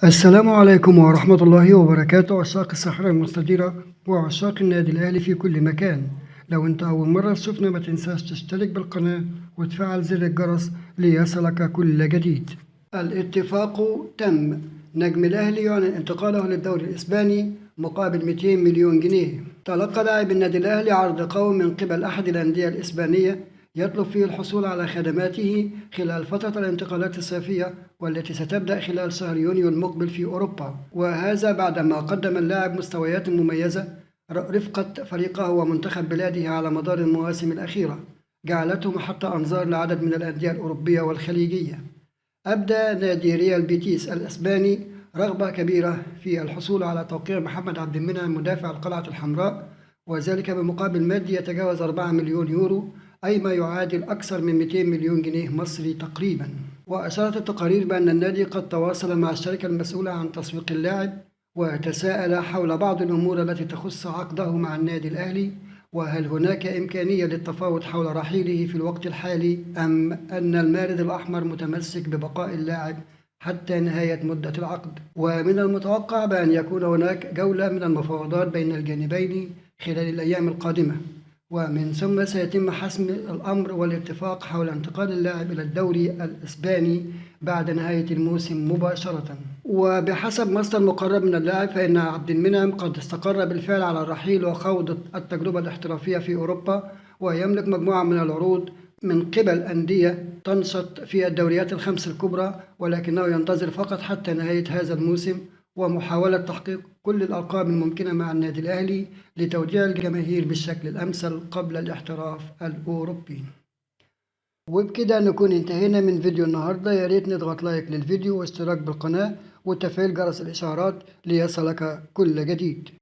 السلام عليكم ورحمة الله وبركاته، عشاق الساحرة المستديرة وعشاق النادي الأهلي في كل مكان. لو أنت أول مرة تشوفنا ما تنساش تشترك بالقناة وتفعل زر الجرس ليصلك كل جديد. الاتفاق تم. نجم الأهلي يعلن انتقاله للدوري الإسباني مقابل 200 مليون جنيه. تلقى لاعب النادي الأهلي عرض قوي من قبل أحد الأندية الإسبانية يطلب فيه الحصول على خدماته خلال فترة الانتقالات الصيفية والتي ستبدأ خلال شهر يونيو المقبل في أوروبا، وهذا بعدما قدم اللاعب مستويات مميزة رفقة فريقه ومنتخب بلاده على مدار المواسم الأخيرة، جعلته محط أنظار لعدد من الأندية الأوروبية والخليجية. أبدى نادي ريال بيتيس الإسباني رغبة كبيرة في الحصول على توقيع محمد عبد المنعم مدافع القلعة الحمراء، وذلك بمقابل مادي يتجاوز 4 مليون يورو، أي ما يعادل أكثر من 200 مليون جنيه مصري تقريبا. وأشارت التقارير بأن النادي قد تواصل مع الشركة المسؤولة عن تسويق اللاعب وتساءل حول بعض الأمور التي تخص عقده مع النادي الأهلي، وهل هناك إمكانية للتفاوض حول رحيله في الوقت الحالي، أم أن المارد الأحمر متمسك ببقاء اللاعب حتى نهاية مدة العقد. ومن المتوقع بأن يكون هناك جولة من المفاوضات بين الجانبين خلال الأيام القادمة، ومن ثم سيتم حسم الأمر والاتفاق حول انتقال اللاعب إلى الدوري الإسباني بعد نهاية الموسم مباشرة. وبحسب مصدر مقرب من اللاعب فإن عبد المنعم قد استقر بالفعل على الرحيل وخوض التجربة الاحترافية في أوروبا، ويملك مجموعة من العروض من قبل أندية تنشط في الدوريات الخمس الكبرى، ولكنه ينتظر فقط حتى نهاية هذا الموسم ومحاولة تحقيق كل الأرقام الممكنة مع النادي الأهلي لتوجيه الجماهير بالشكل الأمثل قبل الاحتراف الأوروبي. وبكده نكون انتهينا من فيديو النهاردة. يا ريت نضغط لايك للفيديو واشتراك بالقناة وتفعيل جرس الإشعارات ليصلك كل جديد.